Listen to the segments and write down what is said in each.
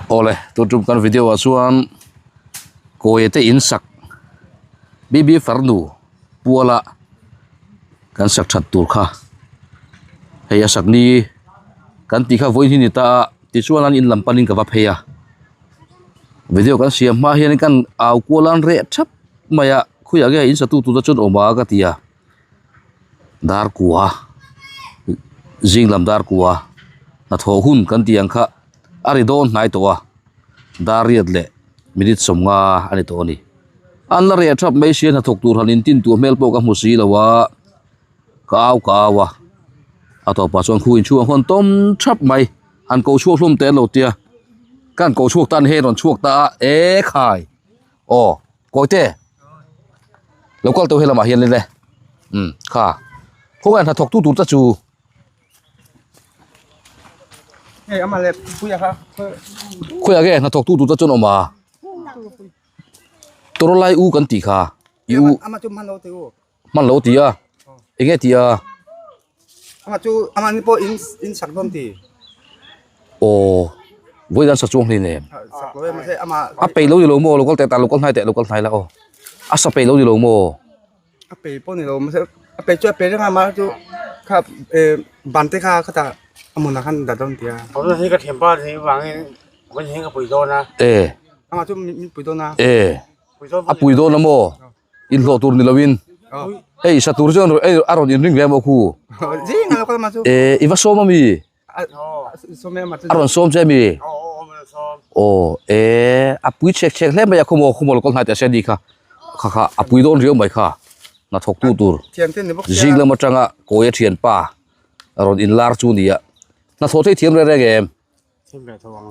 Awle tun tum kan video ah chuan kawi te in sak B_B farnu puala kan sak that tur kha hei a sak ni kan tih kha vawiin hi ni ta a tichuan an in lam panin ka va phei a video kan siam hma hian kan au kual an reh thap mai a khawiah nge in satu tur te chuan awm a ka ti a. Dar kua zing lam dar kua hnathawh hun kan tih ang kha a ri dawn hnai tawh a dar riat leh minute sawmnga a ni tawh a ni an la reh thap mai sia hnathawk tur han intin tuah hmel pawh ka hmu si lo a ka au ka au a a tawpah chuan khu inchhung a hawn tawm thap mai han ko chhuak hlawm teh an lo tia ka han ko chhuak tan hei a rawn chhuak ta a ekhai. Aw kawite lo kal tawh helamah hian le umm kha khawngaih hnathawk tu tur te chu khawiah nge hnathawk tu tur te chuan awm a tawrlai u kan tih kha i u hman lo ti a eng nge ti a aw vawi dan sa chuang hlei nem a peih lo ni lo maw lo kal teh ta lo kal hnai teh lo kal hnai la aw a sa peih lo ni lo maw e e a pui dawn a maw. Inhlawh tur ni loin hei sa tur chuan a rawn inring ve maw khu eh i va sawm ami a rawn sawm che ami aw eh a pui chhek chhek hle mai a khaw maw khaw maw lo kal hnai teh se ani kha kha kha a pui dawn riau mai kha hnathawk tu tur zing lam atanga kawi a thianpa a rawn inlar chu a ni a hnathawh thei thiam reng reng em.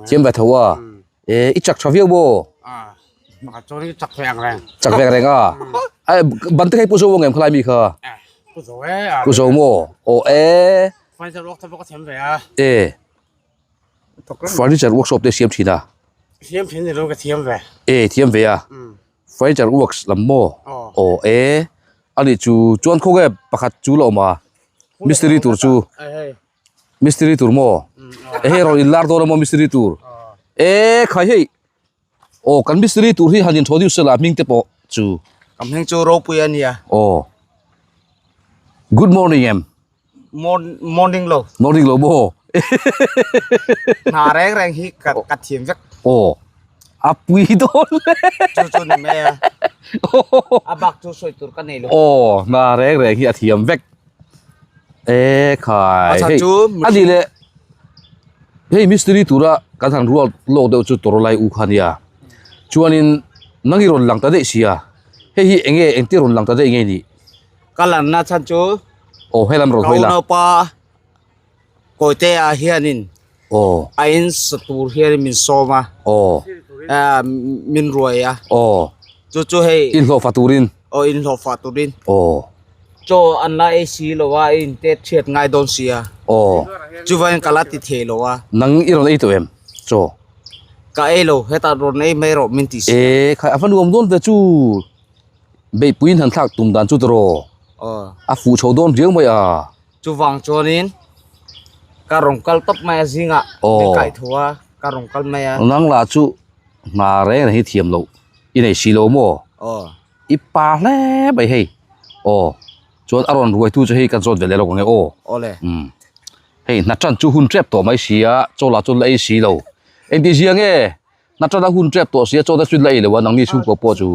Thiam ve tho a e i chak tha viau maw chak ve reng a ai ban te khai pu zo ang em khalai mi kha pu zo maw aw e e furniture workshop te siam thin a e thiam ve a furniture works lam maw aw e ani chu chuan khawnge pakhat chu la awm a mistiri tur chu. Mistiri tur maw? E hei rawn inlar dawn a maw mistiri tur? E khai hei aw kan mistiri tur hi han inthaw deuh sela hming te pawh chu. Ka hming chu ropui a nia. Aw good morning em? Morning lo. Morning lo maw? Hna reng reng hi ka ka thiam vek. Aw a pui dawn le. Chu chu ni mai a. A bak chu sawi tur ka nei lo. Aw hna reng reng hi a thiam vek. E khai hei a nih leh hei mistiri tura kan han rual lawk deuh chu tawrlai u kha nia chuanin nang i rawn lang ta daih sia hei hi eng nge engtin rawn lang ta daih nge nih ka lanna chhan chu aw helam rawn hawi la ka unaupa Kawitea hianin aw a in sa tur hian min sawm a aw min ruai a aw chu chu hei inhlawhfa turin aw inhlawhfa turin aw chaw an la ei si lo a i inte chhiat ngai dawn si a aw chuvangin ka la ti thei lo a nang i rawn ei tawh em chaw ka ei lo hetah rawn ei mai rawh min ti si e khai a va nuam dawn ve chu beihpuiin han thlak tum dan chu tiraw aw a fuh chho dawn riau mai a. Chuvang chuanin ka rawn kal tawp mai a zingah min kaih tho a ka rawn kal mai a. Nang lah chu hna reng reng hi thiam loh i nei si lo maw? Aw. I pa hle mai hei. Aw. Chuan a rawn ruaitu chu hei kan zawt ve leh lawk ang e aw. Awle. Umm. Hei hna tan chu hun tep tawh mai si a, chaw lah chu la ei si lo. Engti zia nge? Hna tan a hun tep tawh si a, chaw te chu la ei lo a nangni chhungkua pawh chu.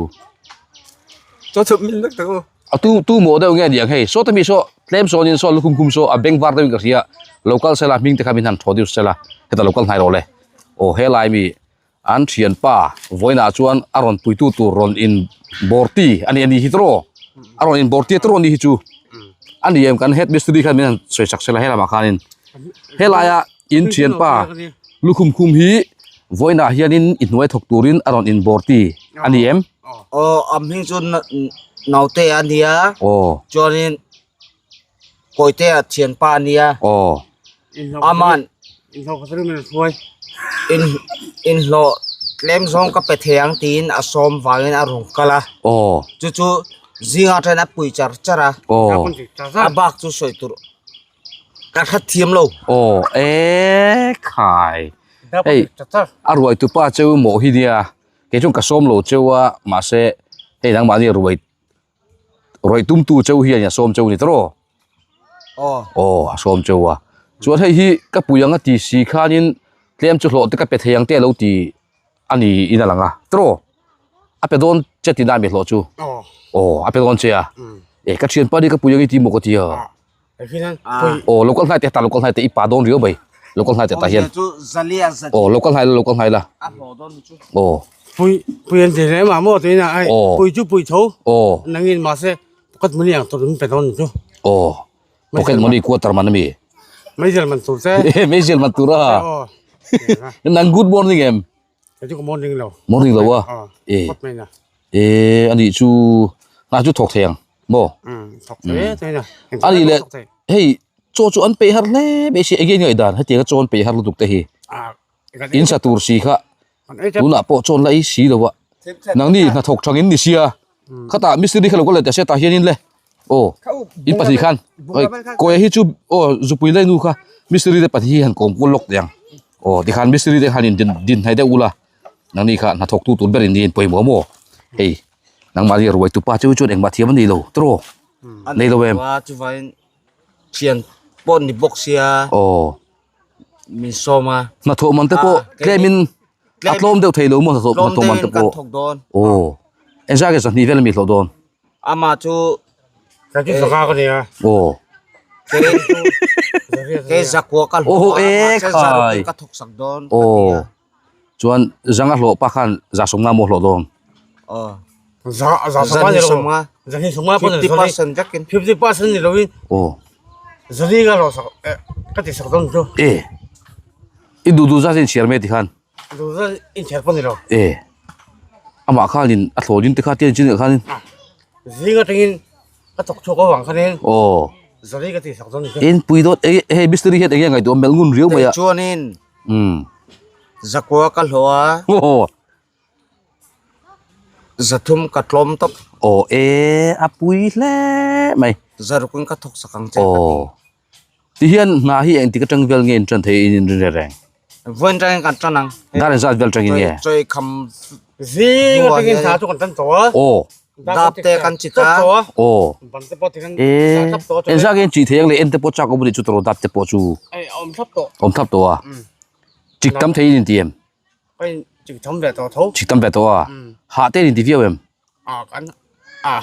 Chaw chhum min vek tak aw. A tu tu maw deuh nge ni ang hei saw te mi saw tlem sawnin saw lukhum khum saw a beng var deuhin ka hria lo kal sela hming te kha min han thaw deuh sela heta lo kal hnai rawh le aw helai mi an thianpa vawiinah chuan a rawn puitu tur rawn in bawrti a ni a ni hi tawh a rawn in bawrti tawh a ni hi chu a ni em kan head mistiri khan min han sawi sak sela helamah khanin helaia in thianpa lukhum khum hi vawiinah hianin i hnuai thawk turin a rawn in bawrti a ni em. Aw a hming chu naute a nia aw chuanin kawite a thianpa a nia aw aman in inhlawh tlem zawng ka pe thei ang tiin a sawm vangin a rawn kal a aw chu chu zingah then a pui char char a aw a bak chu sawi tur ka hrethiam lo aw e khai. Hei a ruai tupa cheu mawh hi nia kei chuan ka sawm lo cheu a mahse hei nangmahni ruai ruai tumtu cheu hian a sawm cheu a ni tawh aw aw a sawm cheu a chuan hei hi ka pui anga ti si khanin tlem chu hlawh te ka pe thei ang te a lo ti a ni in a lang a tawh a pe dawn che tih na mi hlawh chu aw a pe dawn che a e ka thianpa ni ka pui ang i ti maw ka ti a. Aw local hnai te ta local hnai te i pa dawn riau mai local hnai te tah hian aw local hnai la local hnai la aw pui pui an ti rem a maw tuina ai pui chu pui tho aw nangin mahse pocket money ang tur min pe dawn chu aw pocket money quarter man ami meizel man tur che meizel man tur a nang good morning em Kei chu morning lo. Morning lo a? E. E ani chu nga chu thawk thei ang maw? Thawk thei thei na. Ani le hei chaw chu an peih har hle mai si enge ngai dan hetianga chaw an peih har lutuk te hi. In sa tur si kha tunah pawh chaw an la ei si lo a. Nangni hnathawk thangin ni sia. Khatah mistiri kha lo kal leh teh se tah hianin le aw in pahnih khan kawia hi chu aw zupui lai nu kha mistiri te pahnih hi han kawm kual lawk teh ang aw tikhan mistiri te khan in din din hnai deuh ula nangni kha hnathawk tu tur ber in niin pawimawh maw hei nangmahni ruai tupa chu chuan engmah thiam a ni lo tawrh nei lo em chuvain thian pawh ni bawk sia aw min sawm a hnathawh man te pawh tlemin a tlawm deuh thei lo maw hnathawh hnathawh man te pawh aw engzah nge zahnih vel ami hlawh dawn ama chu ka chu zaka ka nia aw ke zakua ka hlawh a e khai ka thawk sak dawn aw chuan zanga hlawh pa khan za sawmnga maw hlawh dawn aw za za sawmnga ni lo zahnih sawmnga pawh ni 50% vekin 50% ni loin aw zali ka hlawh sak ka ti sak dawn chu e i duh duh zat in chhiar mai ti khan duh zat in chhiar pawh ni lo e amah khanin a thlawlin te kha tian chin khanin zing atangin ka thawk chhuak avang khanin aw zali ka ti sak dawn ni chu in pui dawt e hei mistiri hian enge ngaihtuah melh ngun riau mai a chuanin um zakua ka hlawh a aw Zathum ka tlawm tawp. Aw e a pui hle mai. Zarukun ka thawk sak ang che ka ti. Aw ti hian hna hi engtik atang vel nge in tan thei in in rin reng. Vawiin tangin kan tan ang. Dar engzat vel tangin nge? Chawi kham zing atangin hna chu kan tan tawh a. Aw. Dap te kan chit a. Aw. E engzat nge in chih thei ang le en te pawh chak awm a nih chu tawrh dap te pawh chu. Awm thlap tawh. Awm thlap tawh a. Chik tam thei in in ti em? Ka chik tham ve tawh tho. Chik tam ve tawh a. Hah te in ti viau em? A kan a.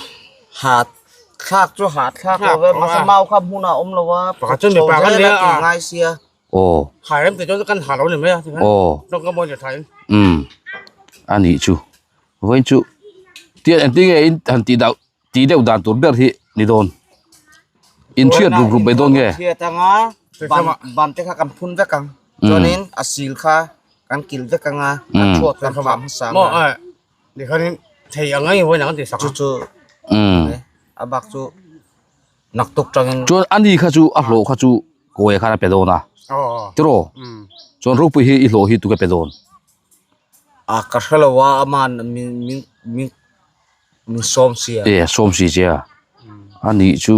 Hah thlak chu hah thlak lo ve mahse mau kha hmunah awm lo a. Pakhat chuan mipa kan nia a. Ngai sia. Aw. Hai em te chuan kan hah lo ni mai a. Aw. Tawng ka mawi leh tha in. Um. A nih chu. Vawiin chu tian engtin nge in han tih deuh tih deuh dan tur ber hi ni dawn. In thiat rup rup mai dawn nge? Thiat anga ban ban te kha kan phun vek ang. Chuanin a sil kha kan kil vek anga a chhuat kan phah hmasa anga. Maw eh tikhanin thei ang ang vawiin ang an ti sak a. Chu chu a bak chu naktuk tangin. Chuan ani kha chu a hlawh kha chu kawia khan a pe dawn a. Tiraw? Chuan ropui hi i hlawh hi tuke pe dawn? A ka hre lo a aman min min min min sawm si a. E sawm si che a. Ani chu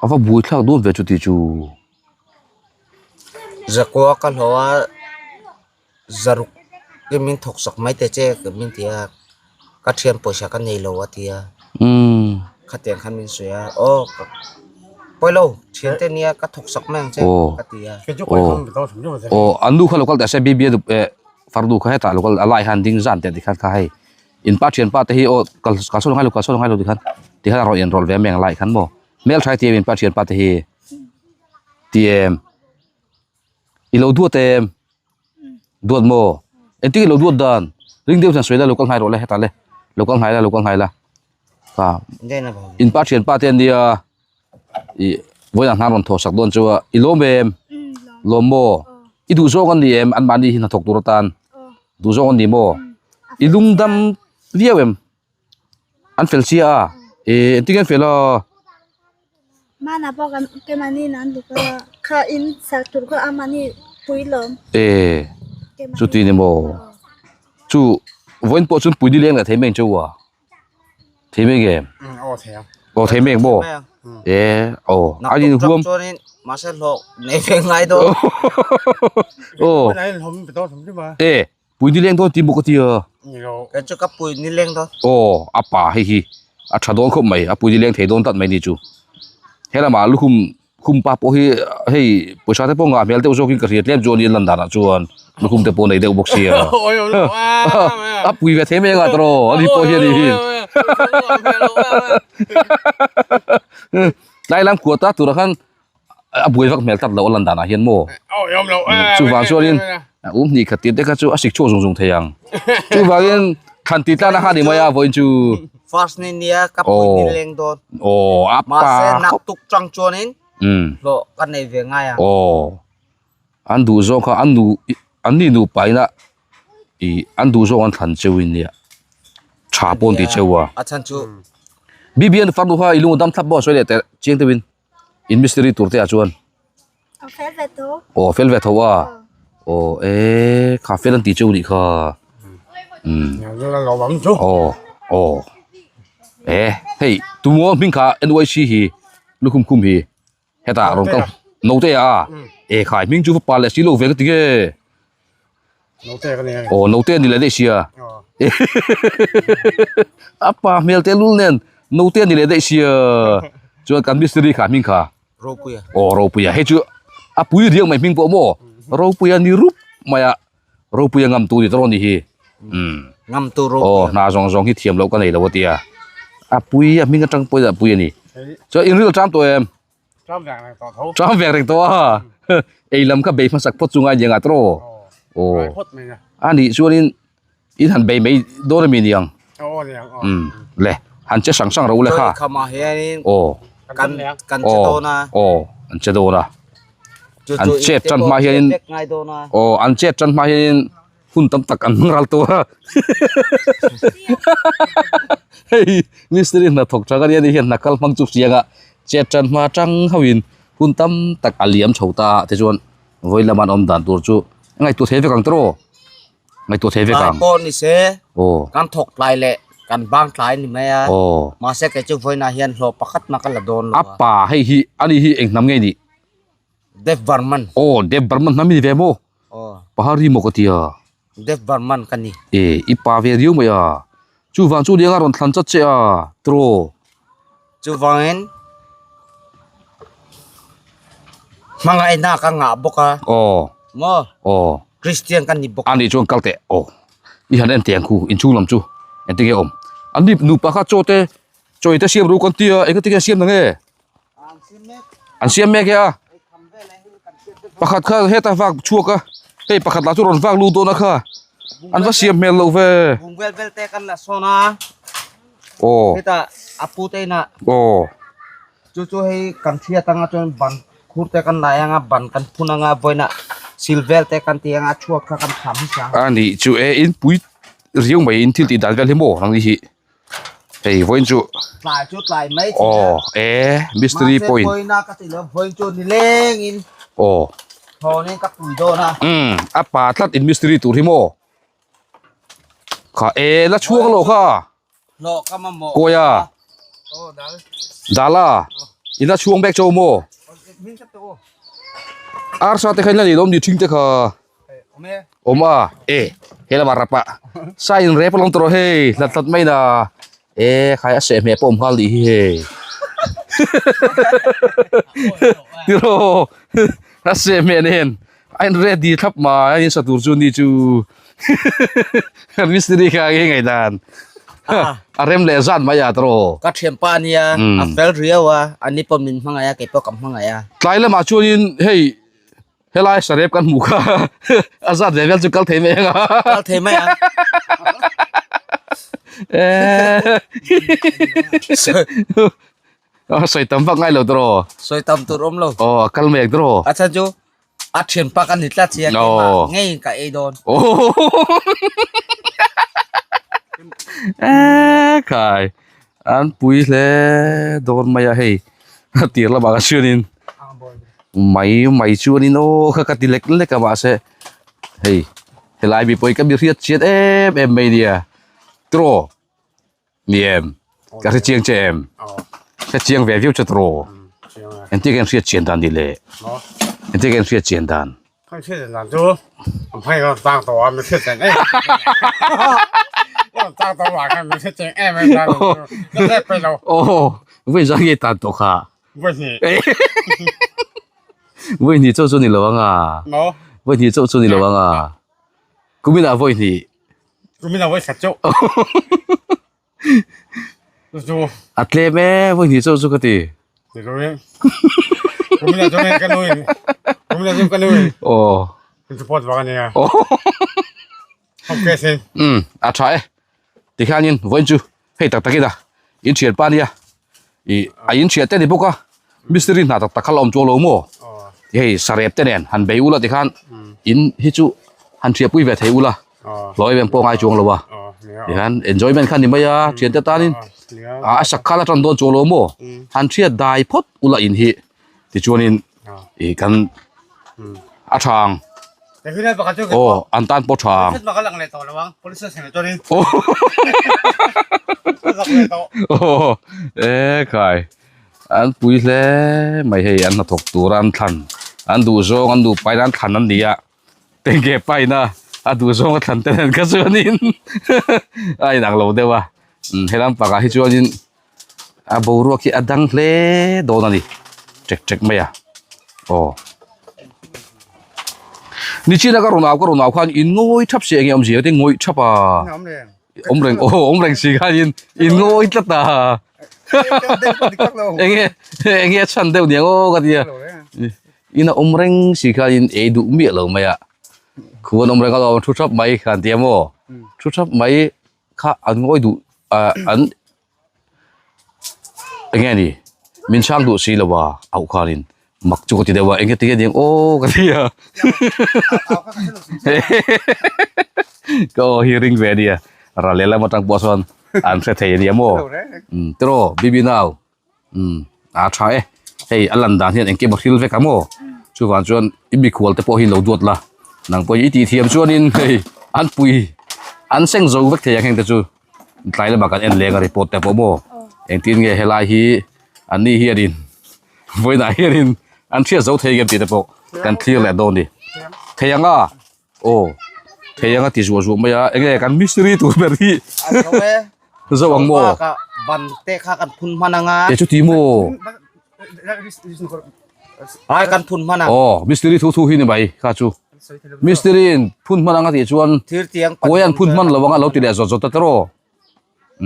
a va buai thlak dawn ve chuti chu. Zakua ka hlawh a zaruk te min thawk sak mai te che ka min ti a ka thian pawisa ka nei lo a ti a. Khatiang khan min sawi a aw pawi lo thian te nia ka thawk sak mai ang che ka ti a. Aw an nu kha lo kal teh se BB a farnu kha hetah lo kal a lai han ding zan teh tikhan kha hei in pa thian pa te hi aw kal kal sawn ngai lo kal sawn ngai lo tikhan tikhan a rawn inrawlh ve mai ang lai khan maw hmel tha ti em in pa thian pa te hi ti em i lo duat em duat maw engtin nge i lo duat dan ring deuh hian sawi la lo kal hnai rawh le hetah le lo kal hnai la lo kal hnai la kha in pa thian pa te an nia ih vawiinah hna rawn thawh sak dawn chu a i lawm em lawm maw i duh zawng an ni em an mahni hi hnathawk tur atan duh zawng an ni maw i lungdam viau em. An fel sia a, eh engtin nge an fel a? Hmanah pawh kan keimahni in an duk a, kha in sak tur kha amahni pui lawm. Eh chuti ni maw? Chu vawiin pawh chuan pui nileng leh thei mai ang che u a? Thei mai nge? Aw thei ang. Aw thei mai ang maw? E aw a in huam. Chuanin mahse hlawh nei ve ngai dawn. Aw. E pui nileng dawn tih maw ka ti a. Kei chu ka pui nileng dawn. Aw a pa hei hi a tha dawn khawp mai a pui nileng thei dawn tlat mai ni chu. Helamah lukhum khum pa pawh hi hei pawisa te pawh ngah hmel deuh zawkin ka hria tlem chu a ni a lan danah chuan lukhum te pawh nei deuh bawk sia a pui ve thei mai anga tawh ani pawh hian tlai lam kua ta turah khan a buai vak hmel tlat loh a lan danah hian maw chuvang chuanin um hnih khat tir te kha chu a sik chhuak zung zung thei ang chuvangin thlan tih tlana kha a ni mai a vawiin chu. First ni nia ka pui ni leng dawn. Aw a pa Mahse nak tuk chang chuanin hlawh ka nei ve ngai a. Aw an duh zawng kha an nu an ni nupa ina ih an duh zawng an thlan cheu in nia tha pawh an ti cheu a. A chhan chu. BBN farnu kha i lung a dam thlap maw sawi leh teh chiang deuhin in mistiri tur te ah chuan. A fel ve tho. Aw fel ve tho a. Aw e kha fel an ti cheu nih kha. Umm. Aw aw e hei tumaw hming kha NYC hi lukhum khum hi hetah rawn kal note a e khai hming chu va pa leh si lo ve ka ti nge. Note ka ni a. Aw note a ni leh daih sia. A pa hmel te lul nen note a ni leh daih sia. Chuan kan mistiri kha hming kha. Ropuia. Aw Ropuia hei chu a pui riang mai hming pawh maw Ropuia ni rup mai a Ropuia ngam tu ni tawh ni hi. Umm. Ngam tu Ropuia. Aw hna zawng zawng hi thiam loh ka nei lo a tia. A pui a hming atang pawhin a pui a ni. Chuan in ril a ṭam tawh em? Ṭam vek reng tawh tho. Ṭam vek reng tawh a. Ei lam kha bei hmasak phawt chu ngai nia ngat rawh. Aw. A nih chuanin in han bei mai dawn ami niang? Aw niang aw. Umm le han che sang sang ro le kha. Chawi khamah hianin Aw. kan kan che dawn a. Aw an che dawn a. Chu An chu chet in te tan pawh hma chet hianin vek ngai dawn a. Aw an chet tan hma hianin hun tam tak an hmang ral tawh a. Hei mistiri hna thawk tha ka nia ni hian hna kal hmang chu hriang a chet tan hma tang hauhin hun tam tak a liam chho ta tichuan vawi lama an awm dan tur chu ngaihtuah thei vek ang tawh. Ngaihtuah thei vek ang. Tlai pawh ni se Aw. kan thawk tlai leh kan bang tlai ni mai a. Aw. Mahse kei chu vawiinah hian hlawh pakhat mah ka la dawn lo A a. pa hei hi ani hi eng hnam nge nih? Dev Barman. Aw Dev Barman hnam i ni ve maw? Aw. Pahari maw ka ti a. Dev Barman ka ni. E i pa ve riau mai a. Chuvang chu lianga rawn thlan chat che a tiraw. Chuvangin hmangaihna ka ngah bawk a. Aw. Maw? Aw. Christian ka ni bawk. A nih chuan kal teh. Aw. I han en teh ang khu inchhung lam chu engtin nge awm. An ni nupa kha chaw te chawi te siam ru kan tia engati nge siam na nge? An siam mek. An siam mek e a. Pakhat kha heta vak chhuak a hei pakhat lah chu rawn vak lut dawn a kha. An va siam hmel loh ve. Bung vel vel te kan la sawn a. Aw. Heta a pu te inah. Aw. Chu chu hei kan hriat anga chuan ban khur te kan lai anga ban kan phun anga vawiinah sil vel te kan ti anga chhuat kha kan tham hi sang. A nih chu e in pui riau mai in thil tih dan vel hi maw nang ni hi. Hei vawiin chu. Tlai chu tlai mai thei a. Aw e mystery point. Mahse vawiina ka ti lo vawiin chu nileng in. Aw. Thawnin ka pui dawn a. Umm a pa tlat in mystery tur hi maw. Kha e la chhuak lo kha. Hlawh ka mamawh. Kawia. Aw dal. Dala. I la chhuang bek chau maw? Arsa te kha in la nei lawm ni thing te kha. Awm e. Awm a. E he lamah rap a. Sa in rep alawm tawh hei hlat hlat mai na. E khai a seh hmeh pawh awm nghal nih hi hei. Tiraw a seh hmeh nen. A in ready thlap mai a in sa tur chu ni chu mistiri kha nge ngai dan a rem leh zan mai a tawh ka thianpa ania a fel riau a ani pawh min hmangaih a kei pawh ka hmangaih a tlai lamah chuanin hei helai sarep kan hmuh kha a zat ve vel chu kal thei mai ang a kal thei mai ang sawi tam vak ngai lo tawh sawi tam tur awm lo aw a kal mek tawh a chhan chu A thianpa ka ni tlat sia keimah ngei ka ei dawn. Eh khai an pui hle dawn mai a hei a tir lamah ka chuanin mai mai chuanin aw kha ka ti lek lek a mahse hei helai mi pawh hi ka mi hriat chian em em mai nia tiraw. Ni em? Ka hre chiang che em? Hre chiang ve viau che tawh. Engtin nge an hriat chian dan ni le? Engtin nge an hriat chian dan? Kan hriat dan chu an phei ka tang tawh a mi hriat chian em em tang tawh vang khan mi hriat chian em em dan chu ka hre peih lo. Aw vawi zan nge tan tawh kha? Vawi hnih. Vawi hnih chauh chu ni lo ang a. Vawi hnih chauh chu ni lo ang a. Kuminah vawi hnih. Kuminah vawi khat chauh. A tlem e vawi hnih chauh chu ka ti. Aw. Umm a tha e tikhianin vawiin chu hei tak takin a in thian pa nia ih a in thian te ni bawk a mistiri hna tak tak kha la awm chuang lo maw hei sarep te nen han bei ula tikhan in hi chu han thiahpui ve thei ula hlawh em em pawh ngai chuang lo a tihian enjoyment kha ni mai a thian te tanin a sak kha la tan dawn chuang lo maw han thiat dai phawt ula in hi tichuanin ih kan a tha ang aw an tan pawh tha ang aw e khai an pui hle mai hei an hnathawk tur an thlan an duh zawng an duh paina an thlan an ni a tenge paina a duh zawng a thlan te nen kha chuanin a inang lo deuh a helam pakah hi chuanin a boruak hi a dang hle dawn a ni ṭek ṭek mai a aw nichina ka rawn au ka rawn au khan in ngawi ṭhap si eng nge awmzia te ngawih ṭhap a awm reng aw awm reng si khan in in ngawi tlat a eng nge eng nge a chhan deuh niang aw ka tia in a awm reng si khan in ei duh miah lo mai a khuan awm reng alawm thu ṭhap mai khan tia maw thu ṭhap mai kha an ngawi duh ah an eng nge ni min chhang duh si lo a auh khanin mak chu ka ti deuh a eng nge ti nge ni ang aw ka ti a ka aw hi ring ve ania ral lehlam atang pawh sawn an hre thei ania maw umm tiraw bibi nau umm a tha e hei a lan dan hian engkim a hril vek a maw chuvang chuan i mikhual te pawh hi lo duat la nang pawh i tih thiam chuanin hei an pui an seng zo vek thei ang heng te chu tlai lamah kan en leng a report te pawh maw engtin nge helai hi an ni hianin vawiinah hianin an hriat zo thei ngem tih te pawh kan thlir leh dawn a ni thei ang a aw thei anga ti zuah zuah mai a enge kan mistiri tur ber hi zo ang maw ban te kha kan phun hman anga e chu ti maw ai kan phun hman a aw mistiri thu thu hi ni mai kha chu mistiri in phun hman anga tih chuan thir tiang kawi an phun hman lo anga lo ti leh zawt zawt ta tawh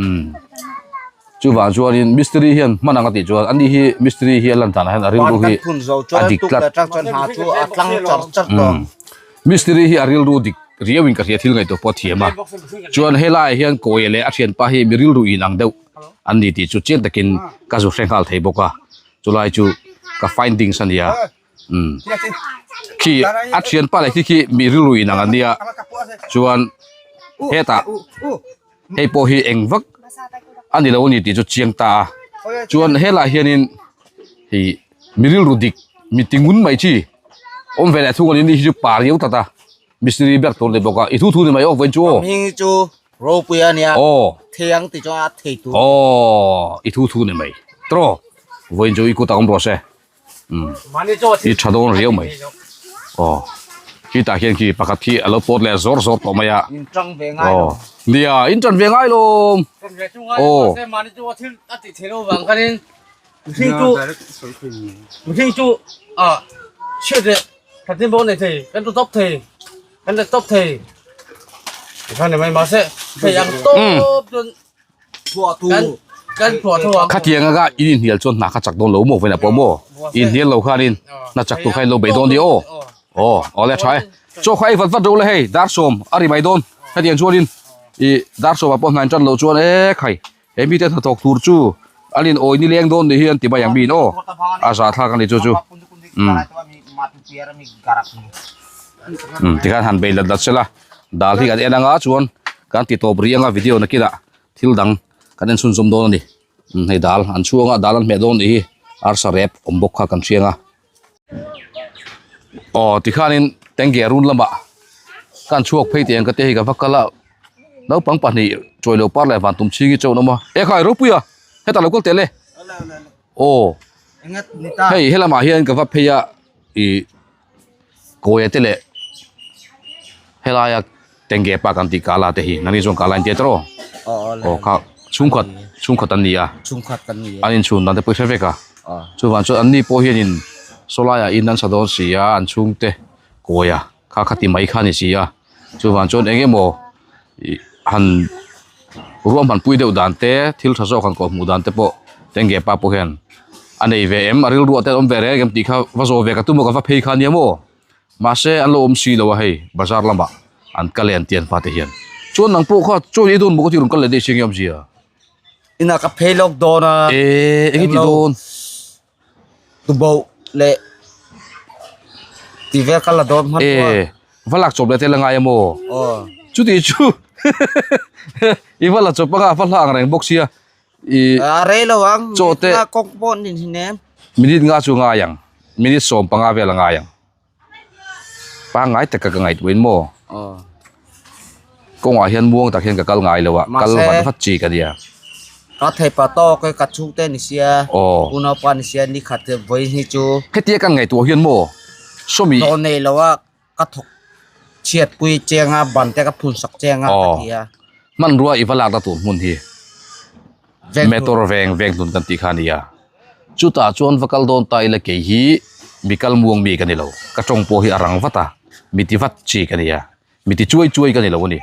umm chuvang chuanin mistiri hian hman ang a tih chuan ani hi mistiri hi a lan danah hian a rilru hi a dik tlat umm mistiri hi a rilru dik riauin ka hria thil ngaihtuah pawh a thiam a chuan helaiah hian kawia leh a thianpa hi mi rilru inang deuh an ni tih chu chiang takin ka zu hre nghal thei bawk a chulai chu ka findings a nia umm khi a thianpa leh khi khi mi rilru inang an nia chuan hetah. Hei pawh hi eng vak a ni lo a ni tih chu chiang ta a chuan helaiah hianin ih mi rilru dik mi ti ngun mai chi awm ve leh thung a ni hi chu pa riau tlat a mistiri ber tur a ni bawk a i thu thu ni mai awk vawiin chu aw. Hming hi chu ropui a nia aw thiang tih chuan a thei tur. Aw i thu thu ni mai tawh vawiin chu i kutah awm rawh se. umm i tha dawn riau mai aw khitah khian khi pakhat khi alo pawt leh zawr zawr tawh mai a aw nia in tan ve ngai lo aw Khatiang anga in inhnial chuan hna kha chak dawn lo maw vawiinah pawh maw inhnial lo khanin hna chak tur kha in lo bei dawn ni aw aw awle tha e chaw kha ei vat vat ro le hei dar sawm a ri mai dawn hetiang chuanin ih dar sawmah pawh hna in tan loh chuan e khai he mite hnathawk tur chu an in awi nileng dawn ni hi an ti mai ang min aw a zahthlak a ni chu chu umm umm tikhan han bei lat lat sela dal hi kan en anga chuan kan ti tawp rih anga video nakinah thil dang kan en chhunzawm dawn a ni umm hei dal an chhuang a dal an hmeh dawn nih hi arsa rep awm bawk kha kan hriang a aw tikhanin tengge run lamah kan chhuak phei tih ang ka te hi ka va kal a naupang pahnih chawi lo par leh van tum chhing hi chawn awm a ekhai ropui a hetah lo kal teh le. Aw hei helamah hian ka va phei a ih kawia te leh helaia tenge pa kan tih kala te hi nangni chuan kala in tia tawh aw kha chhungkhat chhungkhat an ni a an inchhun dan te pawh i hre vek a chuvang chuan anni pawh hianin sawlaiah in an sa dawn si a an chhungte kawia kha kha ti mai kha a ni si a chuvang chuan eng emaw ih han ruahman pui deuh dan te thil tha zawk han kawh hmuh dan te pawh tenge pa pawh hian a nei ve em a rilruah te an awm ve reng em tih kha va zawh ve ka tum a ka va phei kha nia maw mahse an lo awm si lo a hei bazar lamah an kal e an ti an fate hian chuan nang pawh kha chaw ei dawn maw ka ti rawn kal leh daih si enge awmzia inah ka phei lawk dawn a eh enge ti dawn. Tuboh leh ti vel ka la dawn hman pawh a. E, va lak chawp leh te la ngai a maw? Aw. Chuti chu i va la chawp anga va hla ang reng bawk sia. I A rei lo ang. Chaw te. Nga kawng pawh nin hi nem. Minute nga chu ngai ang. Minute 15 vel a ngai ang. Pangngai taka ka ngaihtuahin maw? Aw. Kawngah hian muang tak hian ka kal ngai lo a, kal vat vat chi ka nia. Ka thei pa tawk e, ka chhungte ni sia, Aw. unaupa ni sia, ni khat vawi hi chu. Hetia kan ngaihtuah hian maw? Sawmi. Hlawh nei lo a, ka thawk chhiat pui cheng a, ban te ka phun sak cheng a ka ti a. Hmanrua i va lak na tur hmun hi Metor veng veng hlun kan tih kha a ni a. Chutah chuan va kal dawn ta ila kei hi mi kal muang mi ka ni lo. Ka tawng pawh hi a rang vat a, mi ti vat chi ka ni a, mi ti chuai chuai ka ni lo a ni.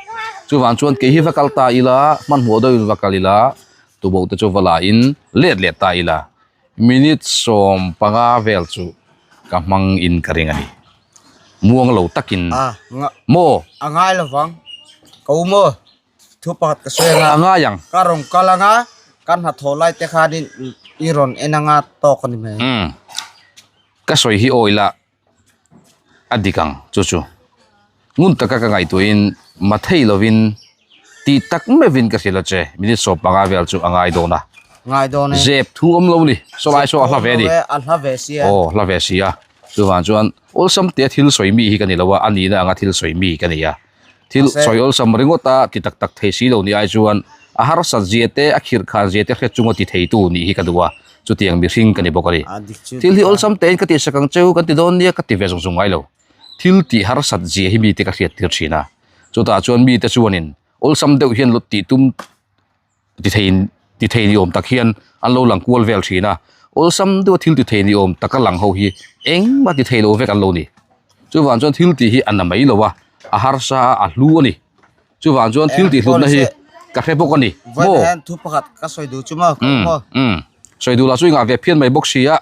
Chuvang chuan kei hi va kal ta ila, hmanhmawh deuhin va kal ila, tuboh te chu va la in let leh ta ila, minute 15 vel chu ka hmang in ka ring a ni. Muang lo takin maw? A ngai lovang. Ka u maw? Thu pakhat ka sawi anga. A ngai ang. Ka rawn kal anga, ka hnathawh lai te khanin i rawn en anga tawk a ni mai. Umm. Ka sawi hi awi la a dik ang chu chu. Ngun taka ka ngaihtuahin mathei lovin tih tak meuhin ka hrilh a che. Minute 15 vel chu a ngai dawn a. Ngai dawn e. Zep thu awm lo ni. Sawlai saw a hla ve a ni. A hla ve si a. Aw hla ve si a. Chuvang chuan awlsam tea thil sawi mi hi ka ni lo a, a nihna anga thil sawi mi ka ni a. Thil sawi awlsam ringawt a ti tak tak thei si lo ni ai chuan a harsat zia te, a khirh khan zia te hre chunga ti theitu nih hi ka duh a, chutiang mihring ka ni bawk a ni. Thil hi awlsam tein ka tihsak ang cheu kan ti dawn nia ka ti ve zung zung ngai lo. Thil tih harsat zia hi mite ka hriat tir thin a, chutah chuan mite chuanin awlsam deuh hian tih tum ti thei ti thei ni awm tak hian an lo lang kual vel thin a, awlsam deuha thil ti thei ni awm taka lang ho hi engmah ti thei lo vek an lo ni. Chuvang chuan thil tih hi a na mai lo a, a harsa a, a hlu a ni. Chuvang chuan thil tih hlutna hi ka hre bawk a ni. Maw? Thu pakhat ka sawi duh chu maw? Umm umm sawi duh lah chu i ngah ve phian mai bawk si a,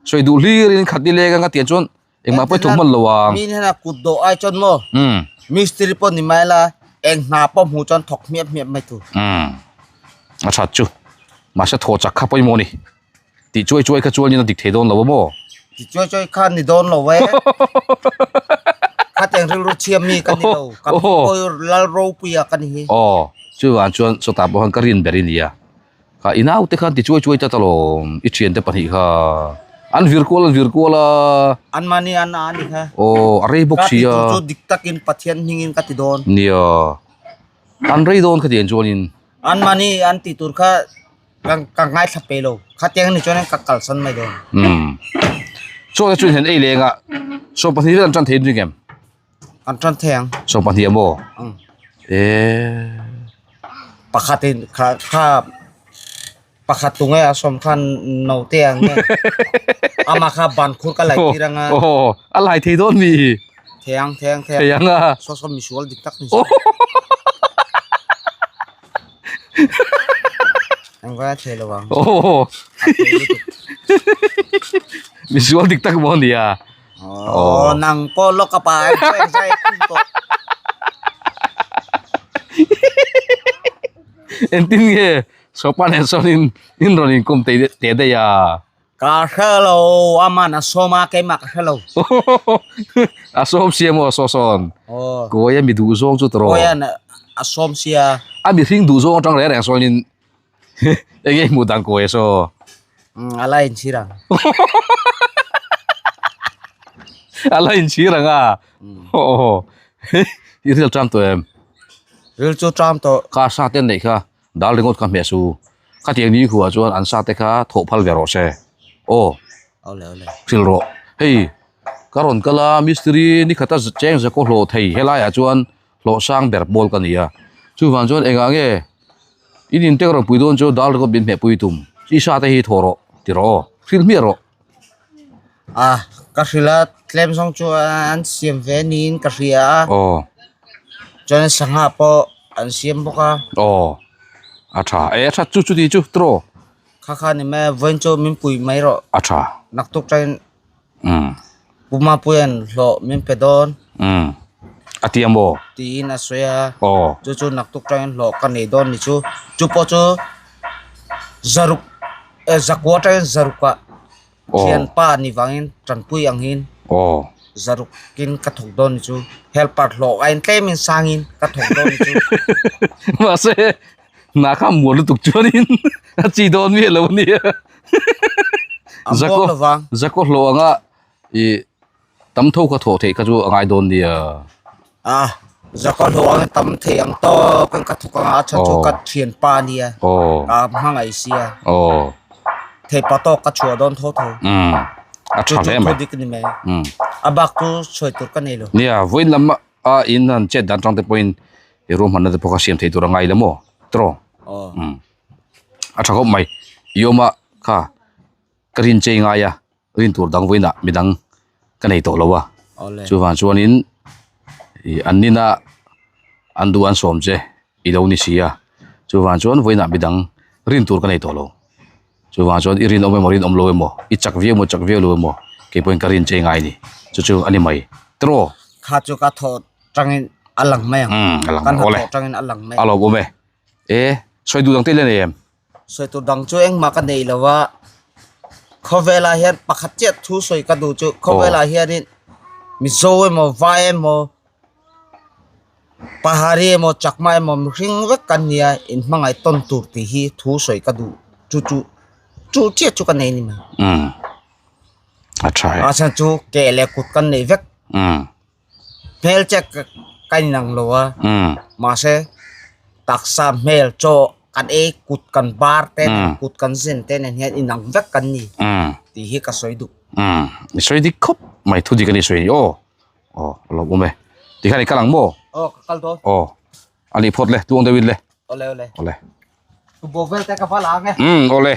sawi duh hlirin khat ni leng anga tiang chuan Engmah pawh i thawk hman lo ang. Mi hnenah kut dawh ai chuan maw? Umm. Mistiri pawh ni mai la, eng hna pawh hmuh chuan thawk hmiap hmiap mai tur. Umm. A that chu. Mahse thaw chak kha pawimawh a ni. Tih chuai chuai kha chuanin a dik thei dawn lo a maw? Tih chuai chuai kha ni dawn lo e. Khateng rilru chhia mi ka ni lo. Ka pawi lal ropuia ka ni hi. Aw, chuvang chuan sawtah pawh khan ka rin ber i nia. Kha i naute khan ti chuai chuai ta talawm i thiante pahnih kha an vir kual an vir kual a. An mahni an a ni kha. Aw a rei bawk si a. Ka ti tur chu dik takin Pathian hmingin ka ti dawn. Nia an rei dawn khatiang chuanin. An mahni an ti tur kha ka ka ngaithla pe lo khatiang ni chuanin ka kalsan mai dawn. Umm chaw te chu in han ei leng a 12 vel an tan thei ding em? An tan thei ang. 12 a maw? Umm. Eee. Pakhat in kha kha pakhat tunge a sawm khan no te ang nge ama kha ban khur ka lai tir anga. Aw a lai thei dawn mi. Thei ang thei ang thei ang. Thei ang a. Saw saw misual dik tak ni. Ang va thei lo ang. Aw. Misual dik tak maw nia. Aw nang pawh lawk a pa em zai zai tum tawh. Engtin nge Sopa nen sawn in in rawn inkawm te te daih a? Ka hre lo aman a sawm a keimah ka hre lo. A sawm sia maw saw sawn? Aw. Kawi a mi duh zawng chu tawh rawh. Kawi a sawm sia. A mihring duh zawng atang reng reng sawn in Enge hmuh dan kawi saw? A la inchhir ang. A la inchhir ang a? Aw. I ril ṭam tawh em? Ril chu ṭam tawh. Kha sa te an neih kha dal ringawt kha hmeh su. Khatiang ni khuah chuan an sa te kha thawh phal ve rawh se. Aw. Awle awle. Hrilh rawh. Hei ka rawn kal a mistiri ni khata cheng zakaw hlawh thei helaiah chuan hlawh sang ber pawl ka ni a. Chuvang chuan engah nge in in te ka rawn pui dawn chu dal ringawt min hmeh pui tum. I sa te hi thawh rawh ti rawh aw. Hrilh hmiah rawh. A ka hrilh a tlem zawng chu an siam ve niin ka hria a. Aw. Chuan sangha pawh an siam bawk a. Aw. A tha e a tha chu chuti chu tiraw. Kha kha ni mai a vawiin chu min pui mai rawh. A tha. Naktuk tain Umm. Pu Mapuia'n hlawh min pe dawn. Umm. A ti a maw? Tiin a sawi a. Aw. Chu chu naktuk tain hlawh ka nei dawn ni chu. Chu pawh chu zaruk eh zakua tain zarukah thianpa ni vangin tanpui angin Aw. zarukin ka thawk dawn ni chu. Helper hlawh aiin tlemin sangin ka thawk dawn ni chu. Mahse hna kha muan lutuk chuanin a chi dawn miah lo a nia. A muang lo vang. Zakaw hlawh anga ih tam tho kha thawh theih kha chu a ngai dawn nia. A zakaw hlawh anga tam thei ang tawk in ka thawk anga a tha chu ka thianpa a nia. Ka hmangaih sia. Theipa tawk ka chhuah dawn tho tho. A tha hle mai. Chu chu thu dik a ni mai. A bak chu sawi tur ka nei lo. Nia vawiin lam a in han chet dan tang te pawhin i ruahmanna te pawh kha siam thei tur a ngai lo maw tiraw umm a tha khawp mai i awm a kha ka rin chei ngai a rin tur dang vawiinah midang ka nei tawh lo a chuvang chuanin ih an nina an duh an sawm che i lo ni si a chuvang chuan vawiinah midang rin tur ka nei tawh lo. Chuvang chuan i rinawm emaw rinawm lo emaw, i chak viau emaw chak viau lo emaw kei pawhin ka rin che ngai a ni. Chu chu a ni mai. Tiraw? Kha chu ka thawh tangin a lang mai ang. Umm a lang Kan mai. Awle. thawh tangin a lang mai. A lawm awm e. E, sawi duh dang te i la nei em? Sawi tur dang chu engmah ka nei lo a. Khawvelah hian pakhat chiah thu sawi ka duh chu khawvelah hianin Mizo emaw Vai emaw Pahari emaw chakma emaw mihring vek kan nia in hmangaih tawn tur tih hi thu sawi ka duh chu chu chu chiah chu ka nei ni mai. Umm a tha e. A chhan chu ke leh kut kan nei vek. Umm. Hmel che ka inang lo a. Umm. Mahse taksa hmel chaw kan ei kut kan bar te nen kut kan zen te nen hian inang vek kan ni tih hi ka sawi duh. Umm i sawi dik khawp mai thu dik a ni sawi aw. Aw a lawm awm e. Tikhian i kal ang maw? Aw ka kal dawn. Aw a nih phawt le tuang deuhin le. Awle awle. Awle. Tubo vel te ka va la ang e. Umm awle.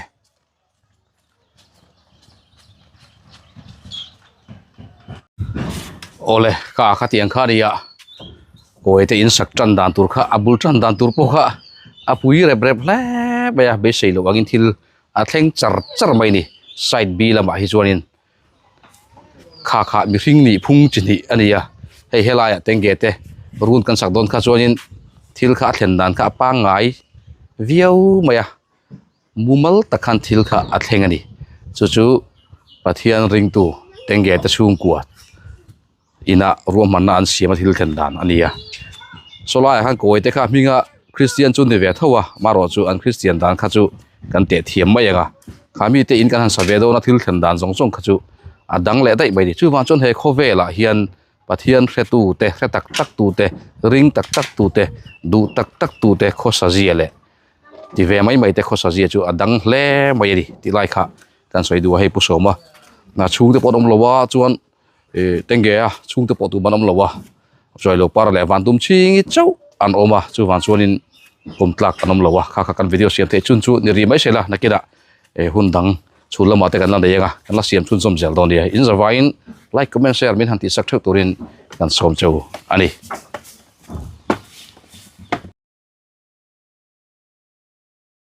Awle ka kha tiang kha nia kawi te in sak tan dan tur kha a bul tan dan tur pawh kha a pui rep rep hle mai a beisei loh angin thil a thleng char char mai a ni side B lamah hi chuanin. Kha kha mihring nih phung chi hnih a ni a, hei helaiah tenge te run kan sak dawn kha chuanin thil kha a thlen dan kha a pangngai viau mai a, mumal tak khan thil kha a thleng a ni. Chu chu Pathian ringtu tenge te chhungkua inah ruahmanna an siam a thil thlen dan a ni a. Saw laiah khan kawi te kha hminga Kristian chu ni ve tho a, marawh chu an Kristian dan kha chu kan teh thiam mai ang a. Kha mite in kan han sa ve dawn a thil thlen dan zawng zawng kha chu a dang leh daih mai a ni. Chuvang chuan he khawvelah hian Pathian hretu te, hre tak tak tu te, ring tak tak tu te, duh tak tak tu te khawsa zia leh ti ve mai mai te khawsa zia chu a dang hle mai a ni tih lai kha kan sawi duh a hei Pu Sawma hna chhungte pawh an awm lo a chuan Ih tenge a chhungte pawh tum an awm lo a chuailo par leh van tum ching hi chauh an awm a chuvang chuanin kawm tlak an awm lo a kha kha kan video siam theih chhun chu ni ri mai se la nakinah eh hun dang chhun lamah te kan la nei ang a kan la siam chhun zawm zel dawn nia in zavaiin like comment share min han tihsak theuh turin kan sawm cheu a ni.